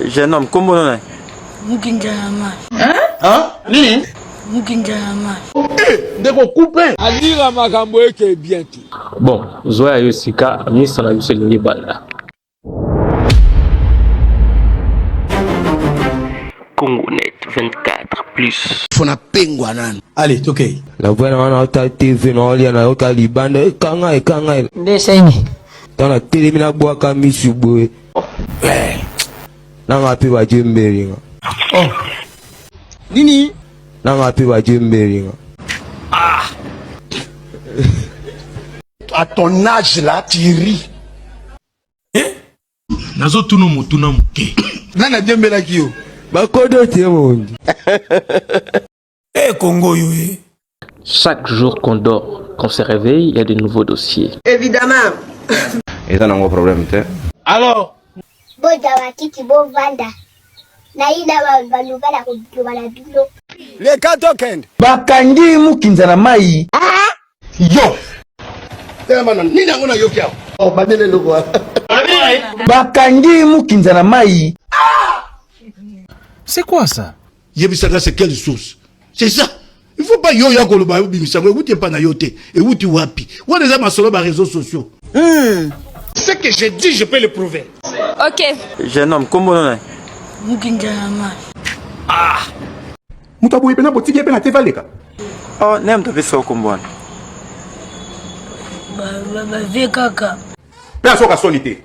Jeune homme, kombo na nani? Mukinja na mai. Hein? Nini? Mukinja na mai. Eh, ndeko coupe. Alira makambo eke bien te. Bon, zwa ya yo sika misa na biso elingi ebanda. Congonet 24 plus. Fona pengwa nanu. Allez, tokei. Navanda wana naota TV naolia nayoka libanda ekanga ekanga. Nde eseni. Ntango natelemi nabwaka misu boye. Eh. Nanga mpe bajembelinga. Oh. Nini? Nanga mpe bajembelinga. Ah. À ton âge là, tu ris. Eh? Nazotuna motuna moke. Nani adiembelaki yo? Bakodo te mondi. Eh Congo yo eh. Chaque jour qu'on dort, qu'on se réveille, il y a de nouveaux dossiers. Évidemment. Eza nango problème te. Alors Bozwa bakiti bovanda nayina banouvelle ya koloba na bino. Leka tokende. Bakangi mukinza na mayi. Yo! Telema na nini yango nayoki awa? Oh, bandela eloko wana. Bakangi mukinza na mayi. C'est quoi ça? Yebisaka c'est quelle source? C'est ça. Il faut pas yo ya koloba yo bimisa ngo ewuti epa na yo te. Ewuti wapi? Wana eza masolo ba réseaux sociaux. Ce que j'ai dit, je peux le prouver. Ok. Jeune homme, kombo na nani? Mukinja na mai. Ah! Moto ya boye pena botiki ye pe na TV aleka? Oh, nani moto apesa yo kombo wana? Ba ba ba vie kaka. Pe azoka soni te.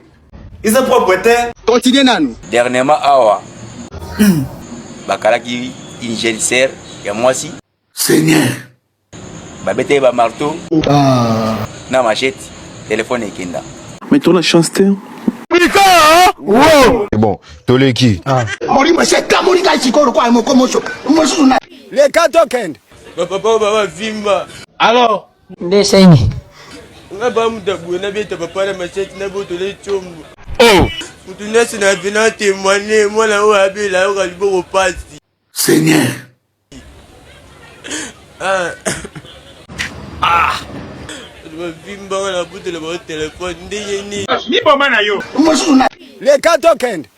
Eza propre te. Continuer nanu. Dernièrement awa bakalaki une jeune sœur ya mwasi. Seigneur. Babeta ye ba marteau. Ah. Na machette, téléphone ekenda. Mais toi la chance te. Wow. Bon, toleki. Ah. Molimo ese etamoli ngai sikoyo lokola moko moso mosusu na Leka tokende. Ba papa ba ba vimba. Alors Nde eseni. Nga ba muta boye na beta papa na machette na botole chombo. Oh. Mutu nyonso na vena témoigner mwana oyo abela ayoka liboko pasi. Seigneur. Ah. Ah. Bavimbaka na botela bango telefone ndenge nini? Miboma na yo. Mosusu na Leka tokende.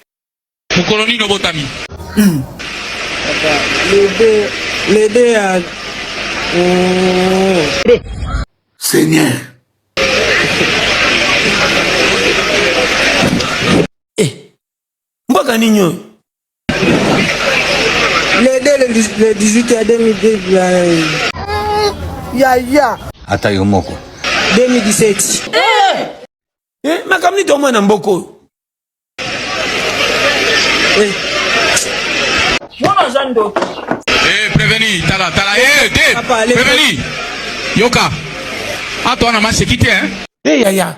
Mokolo nini obotami? Le 2, le 2 ya oh. Seigneur. Eh. Mboka nini oyo? Le 2, le, le 18 ya 2002 ya Yaya. Ata yo moko. 2017. Eh! Eh, makambo nini tomona na mboka oyo? Eh. Mwana aza ndoki. Eh, preveni, tala, tala, eh, te, preveni. Yoka. Ato wana maseki te, hein? Eh, yaya.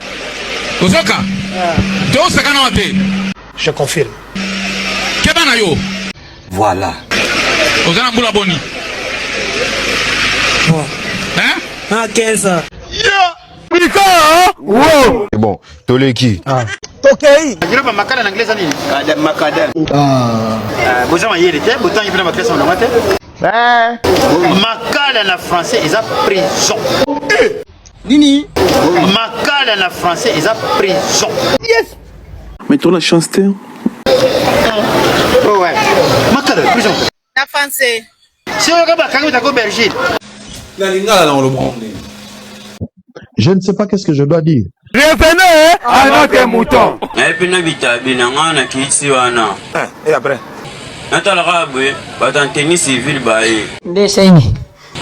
Ozoka? Te osakana wa te. Je confirme. Keba na yo. Voilà. Oza na mbula boni? Bon. Hein? Ah, 15 ans. Yeah. Wow. Bon, toleki. Ah. Tokei. Bakilo ba makala na anglais eza nini? Makadam. Ah. Ah, boza mayele te, botangi mpe na baklase malonga te. Eh. Makala na français eza prison. Eh. Nini? Makala na français eza prison. Yes. Mais toi la chance te. Oh ouais. Makala prison. Na français. Si oyoka bakangi otako Belgique. Na lingala na oloba ndenge. Je ne sais pas qu'est-ce que je dois dire. Revenez à notre mouton. Naye mpe na bitabe na ngai na kiti wana. Et après? Natalaka boye bato ya tenue civile baye. Nde eseni.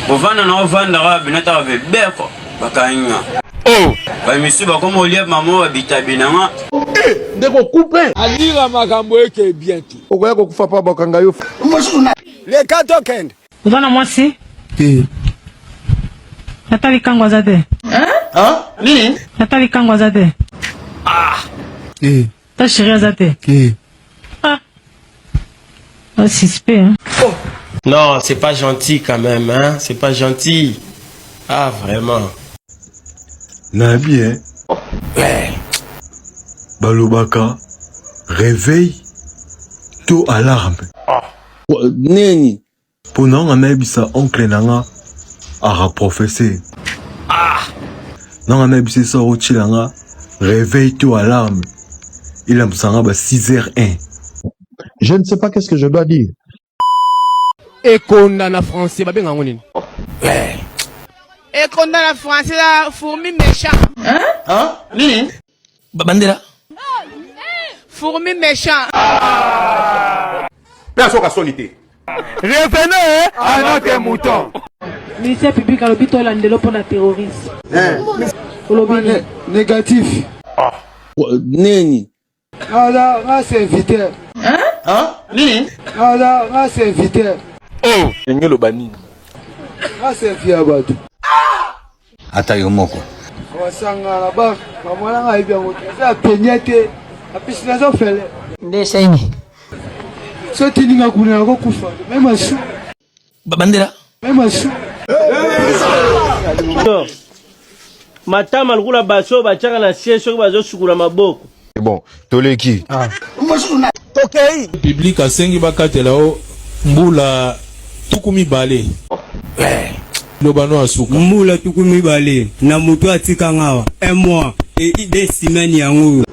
Kovanda na ovanda kaka boye nataka boye beko bakangi nga. Oh. Ba misusu bakoma olia mama ba bitabe na nga. Eh, ndeko coupe. Alira makambo eke bien te. Okoya kokufa pa bakanga yo. Mosusu na Leka tokende. Oza na mwasi? Te. Tata likango aza te? Hein? Nini? Tata likango aza te? Ah. Te. Ta chérie aza te? Te. Ah. Ah, suspect, hein? Oh. Non, c'est pas gentil quand même, hein? C'est pas gentil. Ah, vraiment. Nayebi hein. Ouais. Balobaka réveil to alarme. Ah. Nini? Po nanga nayebisa oncle na nga ara professeur. Ah! Nanga nayebisa ye soki akotiela nga réveil to alarme elamusa nga ba 6h01. Je ne sais pas qu'est-ce que je dois dire. Ekonda na français babenga yango nini? Ekonda na français la fourmi méchant. Hein? Nini? Bandela. Fourmi méchant. Mpe asoka soni te. Revenez à notre mouton. Ministère public alobi tolandelo mpo na terrorisme. Olobi nini? Négatif. Nini? Ala nga serviteur. Hein? Nini? Ala nga serviteur. Oh! Ndenge loba nini? Nga servir ya bato. Ata yo moko. Wasangana ba bamwana nga ayebi yango te. Aza penya te. Apesi naza ofele. Nde esali So tindinga kuna nakokufa. Meme asu. Bandela. Meme asu. Matama lokola basi oyo batiaka na sie soki bazosukola maboko. Bon, toleki. Tokei. Public asengi bakatela yo mbula 20. Loba no asuka. Mbula 20 na moto atikanga awa un mois et 2 semaines yango oyo.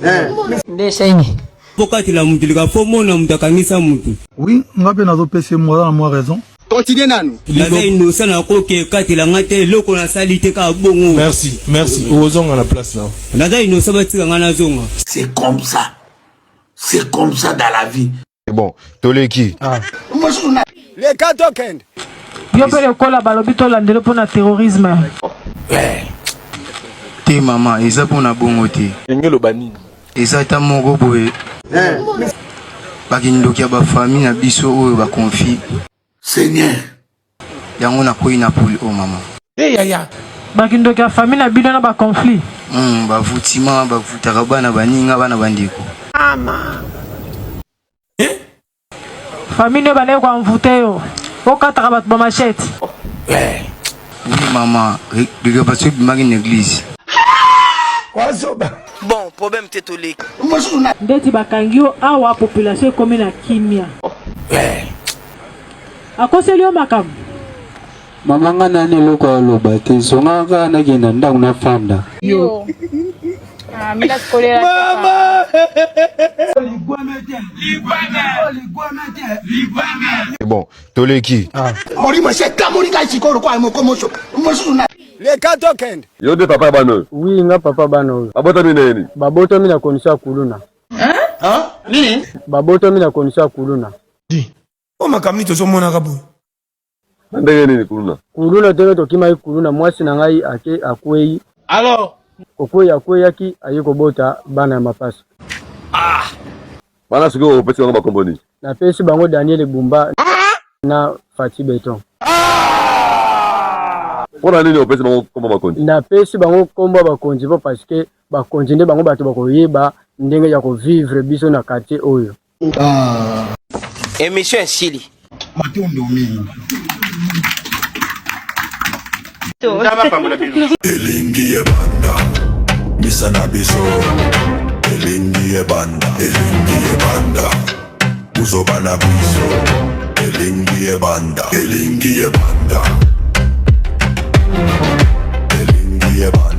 Nde esali Mpo katela motu leka fo mona moto akangisa motu. Oui, nga mpe nazopesa ye mwa na mwa raison. Continue nanu. Naza innocent, nakoki ekatela nga te, eloko nasali te, kaka bongo. Merci, merci. Ozonga na place na. Naza innocent, batika nga nazonga. C'est comme ça. C'est comme ça dans la vie. Bon, toleki. Leka tokende. Yo mpe lokola balobi tolandelo mpo na terrorisme. Te mama, eza mpona bongo te. Ndenge loba nini? Eza ata moko boye bakindoki ya bafamille na biso oyo baconfi. Seigneur. Yango nakwei na pole oyo mama. Eyaya. Bakindoki ya famille na bino na baconflit. Bavutima bavutaka bana baninga, bana bandeko. Ama. Famille nde bandeki koenvoûter yo okataka bato bamachette. Oui mama, récupération ebimaki na église. Wazoba. Bon, problème te, toleki. Ndeti bakangi yo awa, population ekomi na kimia. Akoseli yo makambo. Mama, nga nani eloko aloba te, zonga kaka, nakenda ndako nafanda. Yo. Ah, mila kolela. Mama. Bon, toleki. Molimo ese etamoli ngai sikoyo lokola moko moso mosusu na. Leka tokende. Yo nde papa ya bana oyo? Oui, nga papa bana oyo. Babotami nini? Babotami na condition ya kuluna. Hein? Nini? Babotami na condition ya kuluna. O makambo nini tozomonaka boye? Na ndenge nini kuluna? Kuluna tenge tokimaki kuluna, mwasi na ngai ake akwei. Alors. Kokwei akweyaki, aye kobota bana ya mapasa. Bana sikoyo opesi bango bakombo nini? Napesi bango Daniel Bumba na Fati Beton. Mpona nini opesi bango kombo bakonzi? Napesi bango kombo ya bakonzi mpo parce que bakonzi nde bango bato bakoyeba ndenge ya kovivre biso na quartier oyo. Émission esili. Matondo mingi. Nzambe apambola bino. Elingi ebanda misa na biso, elingi ebanda, elingi ebanda buzoba na biso, elingi ebanda, elingi ebanda, elingi ebanda.